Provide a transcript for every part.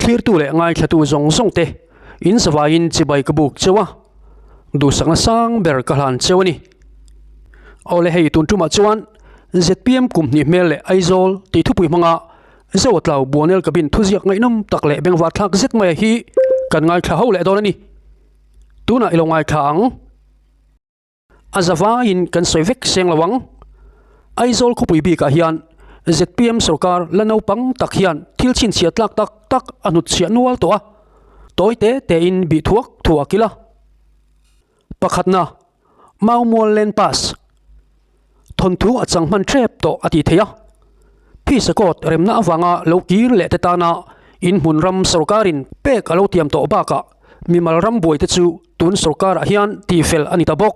Thlirtu leh ngaithlatu zawng zawng te in zavaiin chibai ka buk cheu a, duhsakna sang ber ka hlan cheu a ni. Awle hei tun tumah chuan zpm kum hnih hmel leh Aizawl tih thupui hmanga Zoatlau Buanel Cabin thuziak ngaihnawm tak leh bengvar thlak zet maia hi kan ngaithla ho leh dawn a ni. Tunah i lo ngaithla ang. A zavaiin kan sawi vek seng lo ang. Aizawl khawpui bikah hian zpm sorkar la naupang tak hian thil chhinchhiah tlak tak tak a hnutchhiah nual tawh a, tawi te tein bih thuak thuak ila. Pakhatna, Maumual Land Pass thawnthu a chang hman tep tawh a tih theih a. Phisakawt remna avanga lo kir leh te tana inhmun ram sorkarin pek a lo tiam tawh bakah mimal ram buaite chu Tun sorkarah hian tihfel a ni ta bawk.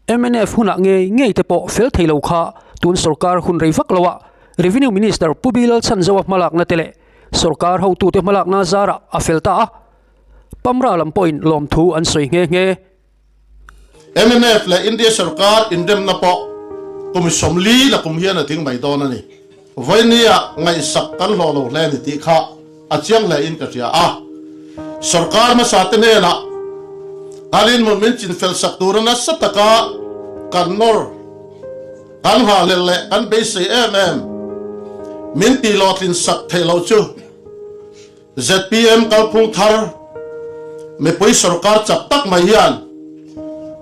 Mnf hunah ngei ngei te pawh fel thei lo kha tun sorkar hun rei vak loah Revenue Minister Pu Bilal Chhanzoa hmalakna te leh sorkar hotute hmalakna zarah a fel ta a, Pamra lam pawhin lawmthu an sawi nghe nghe. Mnf leh India sorkar inremna pawh kum 40 la kum hian a ding mai dawn a ni. Vawinia ngaihsak kan hlawh lo hle a ni tih kha a chiang hle in ka hria a. Sorkar hmasa te hnenah kan inhmun min chinfel sak tura nasa taka kan nawr, kan nghahhlelh leh kan beisei em em min tihhlawhtlin sak theih loh chu zpm kalphung thar mipui sorkar chak tak mai hian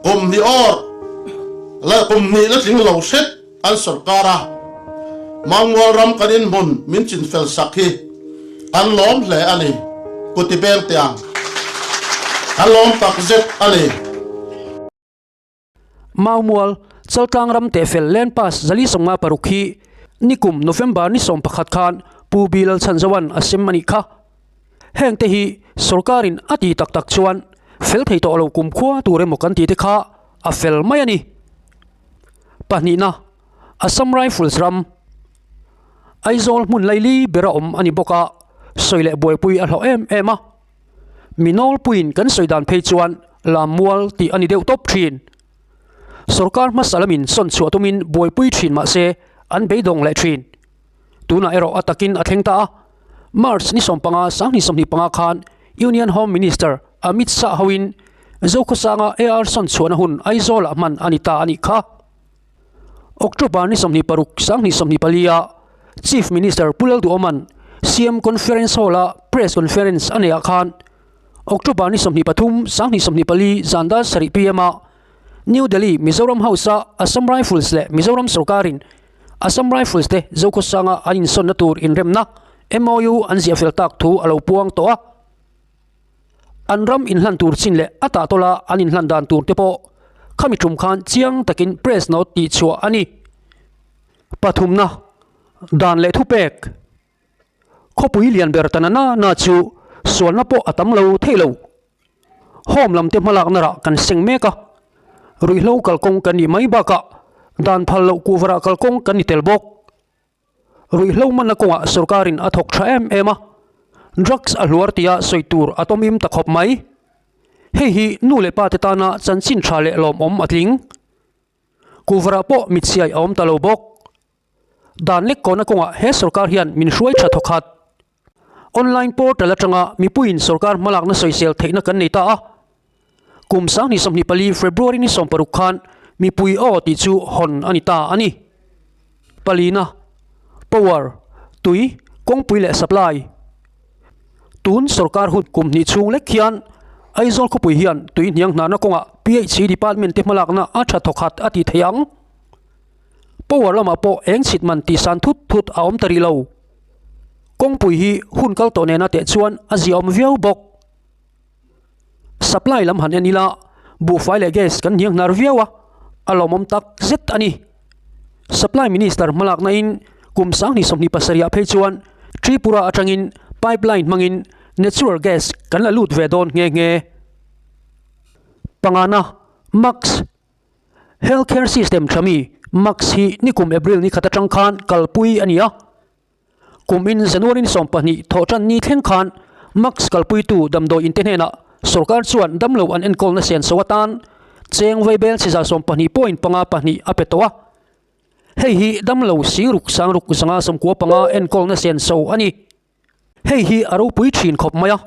kum hnih awr leh kum hnih la tling lo hret an sorkar a, Mangmual ram kan inhmun min chinfel sak hi kan lawm hle a ni, Kuti beng teh ang. Kan lawm tak zet a ni. Maumual, Chaltlang ram tehfel Land Pass 456 hi nikum November ni 11 khan Pu Bilal Chhanzoan a sem a nih kha. Heng te hi sorkarin a ti tak tak chuan fel thei tawh lo kumkhua tur emaw kan tih te kha a fel mai a ni. Pahnihna, Assam Rifles ram Aizawl hmun laili bera awm a ni bawk a, sawi leh buaipui a hlawh em em a. Mi nawlpuiin kan sawi dan phei chuan Lammual tih a ni deuh tawp thin. Sorkar hmasa lamin sawn chhuah tumin buaipui thin mah se an beidawng leh thin. Tunah erawh a takin a thleng ta a, March ni 15, 2025 khan Union Home Minister Amit Shah hoin Zokhawsanga AR sawn chhuahna hun Aizawlah hman a ni ta a nih kha. October ni 26, 2024 a Chief Minister Pu Lalduhoma'n CM Conference Hall-a Press Conference a neihah khan October ni 23, 2024 zan dar 7 pm a New Delhi Mizoram House-a Assam Rifles leh Mizoram sorkarin Assam Rifles te Zokhawsanga an insawnna tur inremna MOU an ziah fel tak thu a lo puang tawh a. An ram inhlan tur chin leh a tahtawla an inhlan dan tur te pawh khami tum khan chiang takin press note tih chhuah a ni. Pathumna, dan leh thupek. Khawpui lian ber ta na na na chu sualna pawh a tam lo thei lo. Home lam te hmalakna rah kan seng mek a, ruihhlo kalkawng kan nih mai bakah dan phal loh kuhvarah kalkawng kan ni tel bawk. Ruihhlo manna kawngah sorkarin a thawk tha em em a, drugs a hluar tia sawi tur a tawmim ta khawp mai. Hei hi nu leh pa te tana chanchin tha leh lawmawm a tling. Kuhvarah pawh mitchhiai a awm ta lo bawk. Dan lek kawna kawngah he sorkar hian min hruai tha thawkhat. Online portal atanga mipuiin sorkar hmalakna sawisel theihna kan nei ta a. Kum 2024 February ni 16 khan mipui aw tih chu hawn a ni ta a ni. Palina, Power, tui, kawngpui leh supply. Tun sorkar hun kum hnih chhung lek hian Aizawl khawpui hian tui hniang hnarna kawngah PHE department te hmalakna a tha thawkhat a ti thei ang. Power lamah pawh eng chhit man tihsan thut thut a awm ta rih lo. Kawngpui hi hun kal tawh nena teh chuan a ziaawm viau bawk. Supply lam han en ila, buhfai leh gas kan hniang hnar viau a, a lawmawm tak zet a ni. Supply Minister hmalakna in kum 2027 ah phei chuan Tripura atangin pipeline hmangin natural gas kan la lut ve dawn nghe nghe. Pangana, Max. Healthcare system tha mi Max hi nikum April ni khat atang khan kalpui a ni a. Kum in January ni 12 thawhtan ni thleng khan Max kalpuitu damdawi inte hnenah sorkar chuan damlo an enkawlna senso atan cheng vaibel chiza 12.52 a pe tawh a. Hei hi damlo siruk sangruk zanga 95 enkawlna senso a ni. Hei hi a ropui thin khawp mai a,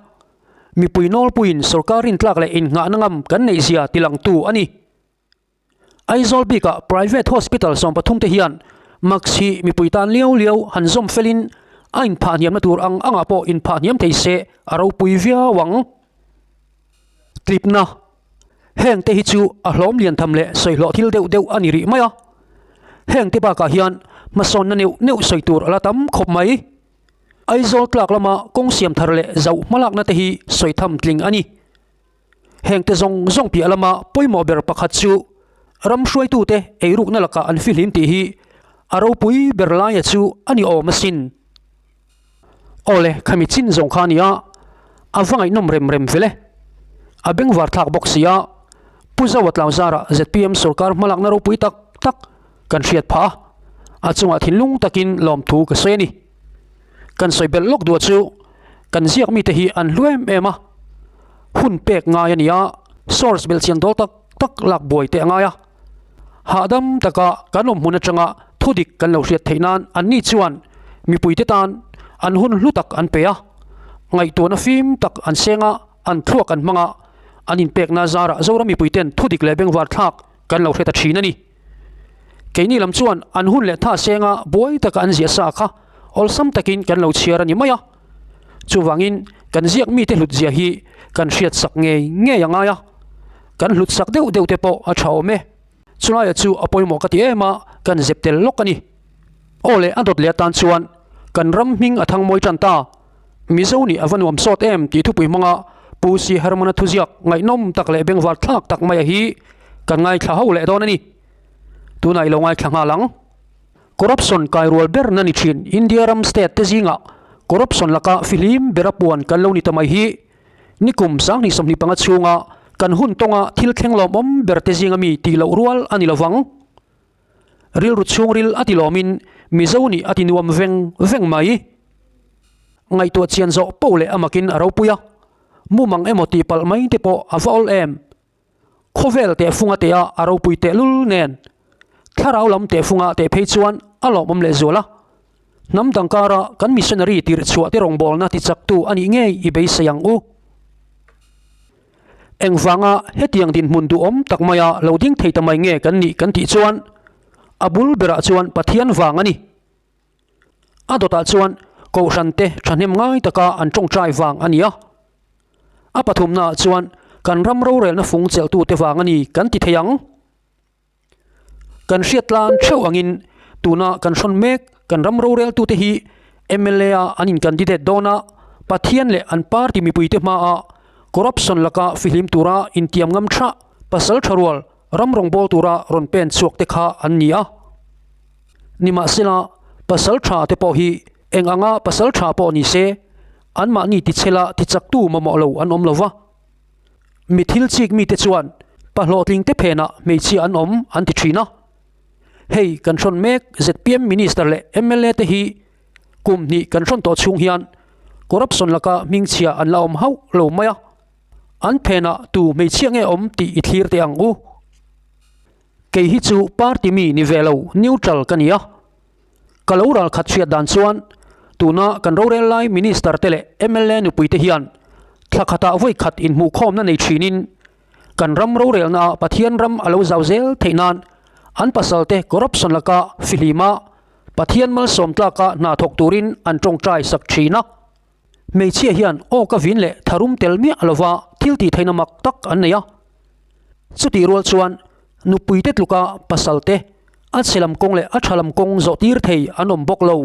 mipui nawlpuiin sorkar rintlak leh innghahna ngam kan neihzia tilangtu a ni. Aizawl bikah private hospital 13 te hian mask hi mipui tan liau liau han zawm felin a inphah hniamna tur ang angah pawh inphah hniam thei se a ropui viau ang. Tlipna, Heng te hi chu a hlawm lian tham leh sawi hlawh thil deuh deuh a ni rih mai a. Heng te bakah hian hmasawnna neuh neuh sawi tur a la tam khawp mai. Aizawl tlak lama kawng siam thar leh zauh hmalakna te hi sawi tham tling a ni. Heng te zawng zawng piah lama pawimawh ber pakhat chu ram hruaitute eirukna lakah an fihlim tih hi a ropui ber laia chu a ni awm asin. Awle, khami chin zawng kha a nia, a va ngaihnawm rem rem vel e. A bengvar thlak bawk si a, Pu Zaua Tlauzara zpm sorkar hmalakna ropui tak tak kan hriat phah a, a chungah thinlung takin lawmthu ka sawi a ni. Kan sawi belh lawk duah chu kan ziak mite hi an hlu em em a, hun pek ngai a ni a, source belhchian dawl tak tak lak buai teh a ngai a. Hahdam taka kan awm hmun atanga thudik kan lo hriat theih nan anni chuan mipuite tan an hun hlu tak an pe a, ngaihtuahna fim tak an seng a, an thluak an hmang a, an inpekna zarah Zoram mipuiten thudik leh bengvar thlak kan lo hre ta thin a ni. Keini lam chuan an hun leh tha senga buai taka an ziah sa kha awlsam takin kan lo chhiar a ni mai a. Chuvangin kan ziak mite hlut zia hi kan hriat sak ngei ngei a ngai a, kan hlut sak deuh deuh te pawh a tha awm e. Chulaia chu a pawimawh ka ti em a, kan zep tel lawk a ni. Aw leh a dawt leh atan chuan kan ram hming a thang mawi tan ta. Mizo nih a va nuam sawt em tih thupui hmanga Pu Si Hermana thuziak ngaihnawm tak leh bengvar thlak tak maia hi kan ngaithla ho leh dawn a ni. Tunah i lo ngaithla nghal ang. Corruption kairual ber na ni thin India ram state te zingah corruption laka fihlim bera puan kan lo ni ta mai hi nikum 2025 chhunga kan hun tawnga thil thleng lawmawm ber te zinga mi tih loh rual a ni lovang. Rilru chhungril a ti lawmin Mizo nih a ti nuam veng veng mai. Ngaihtuah chian zawh poh leh amakin a ropui a, mumang emaw tih palh mai te pawh a va awl em. Khawvel tehfunga teha a ropui tehlul nen thlarau lam tehfunga teh phei chuan a lawmawm lehzual a. Hnam dang kara kan missionary tirh chhuah te rawngbawlna tichaktu a nih ngei i beisei ang u. Engvanga hetiang dinhmun duhawm tak maia lo ding thei ta mai nge kan nih kan tih chuan a bul berah chuan Pathian vang a ni. A dawtah chuan Kohhran te thahnem ngai taka an tawngtai vang a ni a. A pathumnaah chuan kan ram rorelna fung chelhtute vang a ni kan ti thei ang. Kan hriat tlan theuh angin tuna kan hrawn mek kan ram roreltute hi mla a an in candidate dawn a, Pathian leh an party mipuite hmaa corruption laka fihlim tura intiam ngam tha pasal tha rual ram rawngbâwl tura rawn pen chhuak te kha an ni a. Nimahsela pasal tha te pawh hi eng anga pasal tha pawh ni se anmahni tichhela tichaktu mamawh lo an awm lo va. Mi thil chik mite chuan pa hlawhtling te phenah hmeichhia an awm an ti thin a. Hei kan hrawn mek zpm Minister leh mla te hi kum hnih kan hrawn tawh chhung hian corruption laka hmingchhia an la awm hauh lo mai a. An phenah tu hmeichhia nge awm tih i thlir teh ang u. Kei hi chu party mi ni ve lo neutral ka ni a. Ka lo ralkhat hriat dan chuan tuna kan rorel lai Minister te leh mla nupui te hian thla khatah vawi khat inhmuhkhawmna nei thinin kan ram rorelna ah Pathian ram a lo zau zel theih nan an pasal te corruption laka fihlima Pathian malsawm tlaka hna thawk turin an tawngtai sak thin a. Hmeichhia hian aw ka vin leh tharum tel miah lova thil tih theihna mak tak an nei a. Chutih rual chuan nupuite tluka pasalte a chhe lam kawng leh a tha lam kawng zawh tir thei an awm bawk lo.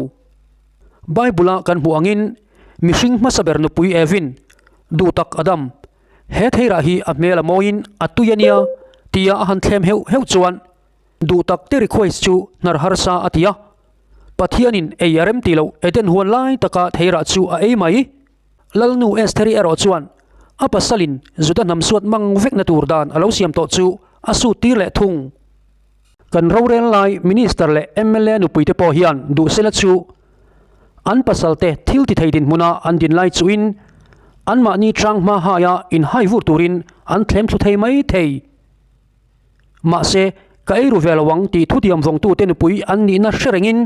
Bible-a kan hmuh angin mihring hmasa ber nupui Evin, duh tak Adam, he theirah hi a hmel a mawiin a tui a nia tia a han thlem heuh heuh chuan duh tak te request chu hnar harsa a ti a. Pathianin ei a rem ti loh Eden huan lai taka theirah chu a ei mai. Lalnu Estheri erawh chuan a pasalin Juda hnam suat mang vekna tur dan a lo siam tawh chu a sut tir leh thung. Kan rorel lai Minister leh mla nupuite pawh hian duhsela chu an pasalte thil ti thei dinhmuna an din lai chuhin anmahni chang hma haia inhai vur turin an thlem thlu thei mai thei. Mahse, ka eiru ve lo ang tih thutiam vawngtute nupui an nihna hre rengin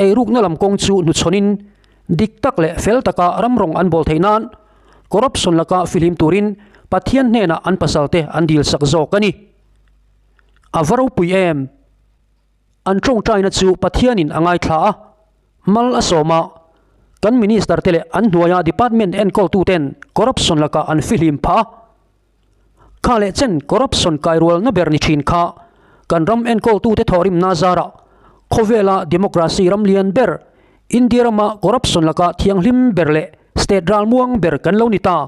eirukna lam kawng chu hnuchhawnin. Dik tak leh fel taka ram rawng an bawl theih nan corruption laka fihlim turin Pathian hnenah an pasalte an dil sak zawk a ni. A va ropui em? An tawngtaina chu Pathianin a ngaithla a, mal a sawm a, kan Minister te leh an hnuaia department enkawltuten corruption lakah an fihlim phah a. Kha leh chen corruption kairualna ber ni thin kha kan ram enkawltute thawhrimna zarah khawvela democracy ram lian ber India rama corruption laka thianghlim ber leh state ralmuang ber kan lo ni ta.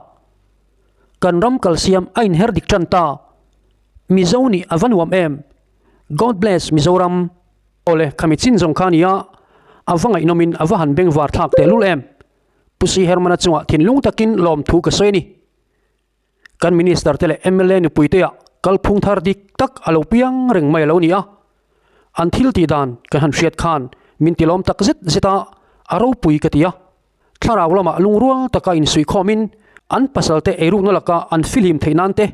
Kan ram kalsiam a inher dik tan ta. Mizo nih a va nuam em? God bless Mizoram. Awle, khami chin zawng kha nia, a va ngaihnawmin a va han bengvar thlak tehlul em. Pu Si Hermana chungah thinlung takin lawmthu ka sawi a ni. Kan Minister te leh mla nupuiteah kalphung thar dik tak a lo piang reng mai a lo ni a. An thil tih dan kan han hriat khan min tilawm tak zet zet a, a ropui ka ti a. Thlarau lamah lungrual taka insuihkhawmin an pasalte eirukna laka an fihlim theih nan te,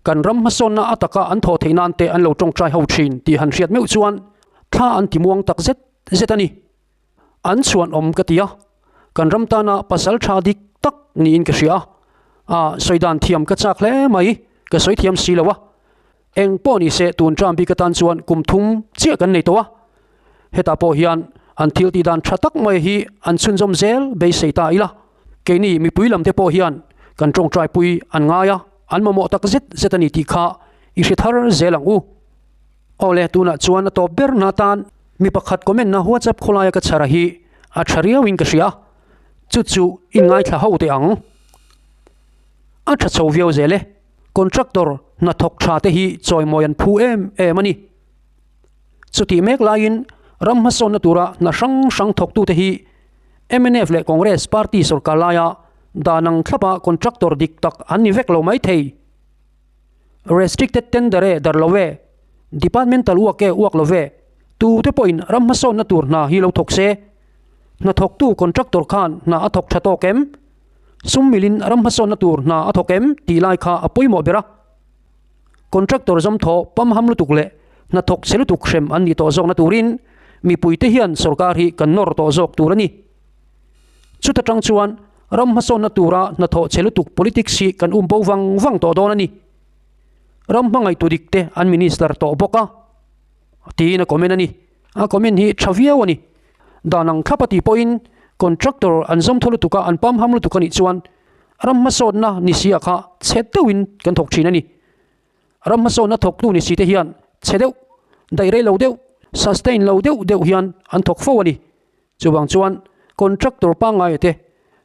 kan ram hmasawnna a taka an thawh theih nan te an lo tawngtai ho thin tih han hriat meuh chuan thla an timuang tak zet zet a ni. An chhuanawm ka ti a, kan ram tana pasal tha dik tak niin ka hria a, a sawi dan thiam ka chak hle mai, ka sawi thiam si lo a. Eng pawh ni se tun term bik atan chuan kum thum chiah kan nei tawh a, hetah pawh hian an thil tih dan tha tak mai hi an chhunzawm zel beisei ta ila, keini mipui lam te pawh hian kan tawngtai pui an ngai a, an mamawh tak zet zet a ni tih kha i hre thar zel ang u. Awle tunah chuan a tawp ber na atan mi pakhat comment na WhatsApp khawlaia ka chhara hi a tha riau in ka hria, chu chu in ngaithla ho teh ang. A tha chho viau zel e. Contractor hnathawk tha te hi chawimawi an phu em em a ni. Chutih mek laiin ram hmasawnna tura hna hrang hrang thawktute hi mnf leh Congress party sorkar laia dan ang thlapa contractor dik tak an ni vek lo mai thei. Restricted tender e dar lo e, departmental uak e uak lo ve, tute pawhin ram hmasawnna tur hna hi lo thawk se. Hnathawktu contractor khan hna a thawk tha tawk em? Sum milin ram hmasawnna tur hna a thawk em tih lai kha a pawimawh ber a. Contractor zawmthaw pamham lutuk leh hnathawk chhe lutuk hrem an nih tawh zawkna turin mipuite hian sorkar hi kan nawr tawh zawk tur a ni. Chuta tang chuan ram hmasawnna tura hnathawh chhe lutuk politics hi kan um bo vang vang tawh dawn a ni. Ram hmangaihtu dikte an minister tawh bawk a, tiin a comment a ni. A comment hi tha viau a ni. Dan ang thlap a tih pawhin contractor an zawm thaw lutuk a, an pamham lutuk a nih chuan ram hmasawnna ni si ah kha chhe deuhin kan thawk thin a ni. Ram hmasawnna thawktu ni si te hian chhe deuh, daih rei lo deuh, sustain lo deuh deuh hian an thawk fo a ni. Chuvang chuan contractor pangngaia te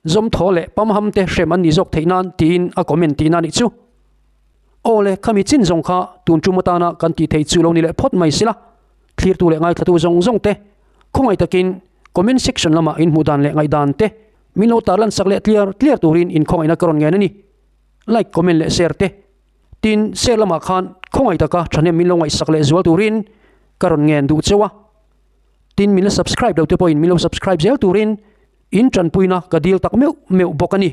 zawm thaw leh pamham te hrem an nih zawk theih nan tiin a comment tihna a nih chu. Aw le, khami chin zawng kha tun tum atana kan tih theih chu lo ni leh phawt mai sila. Thlirtu leh ngaithlatu zawng zawng te khawngaih takin comment section lamah in hmuh dan leh ngaihdan te min lo tarlan sak leh tliar tliar turin in khawngaihna ka rawn ngen a ni. Like, comment leh share te. Tin, share lamah khan khawngaih taka thahnem min lo ngaihsak leh zual turin ka rawn ngen duh cheu a. Tin, min la subscribe lo te pawhin min lo subscribe zel turin in tanpuina ka dil tak meuh meuh bawk a ni.